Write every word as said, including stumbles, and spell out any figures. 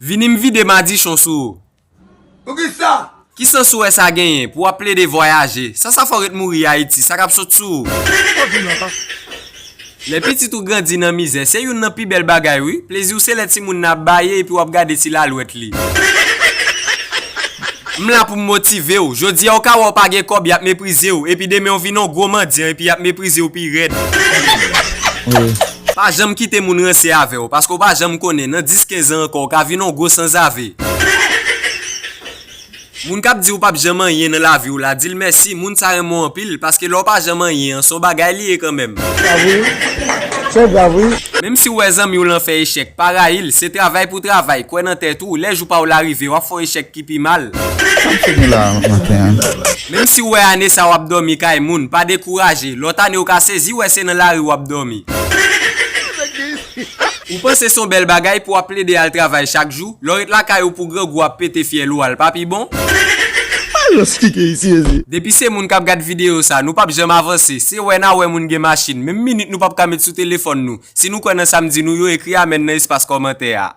Vini m vide madichon sou ou. Poukisa? Ki sans ou wè sa genyen pou w ap plede vwayaje? Sa sa fè w ret mouri Ayiti, sa k ap sot sou ou? Lè pitit ou grandi nan mizè, se youn nan pi bèl bagay wi. Plezi w se lè timoun nan ap baye epi w ap gade ti lalwèt li. M la pou m motive w. Jodi a w ka wè w pa gen kòb, y ap meprize w. Epi demen w vin yon gwo mandyan epi y ap meprize w pi rèd. Pa janm kite moun ranse avè w, paske w pa janm konnen, nan dis kenz an ankò, w ka vin yon gwo sanzave. Moun k ap di w p ap janm anyen nan lavi w la, di l mèsi, moun sa renmen w anpil, paske lè w pa janm anyen an, se yon bagay li ye kanmenm. Sa vre wi. Se grav wi. Menm si w wè zanmi w lan fè echèk, pa rayi l, se travay pou travay, kwè nan tèt ou, lè jou pa w la rive, w ap fè yon echèk ki pi mal. Sa m sot nou la maten an? Menm si w wè ane sa w ap dòmi kay moun, pa dekouraje, lòt ane w ka sezi wè se nan lari w ap dòmi. Ou panse se yon bèl bagay pou w ap plede al travay chak jou? Lè w ret lakay ou pou grangou ap pete fyèl ou al, pa pi bon? Alòs ki gen isi mezi. Depi se moun k ap gad videyo sa, nou p ap janm avanse. Se wè n a wè moun gen machin. Menm minit nou p ap ka met sou telefòn nou. Si nou kwè nan sa m di nou yo, ekri amèn nan espas kòmantè a.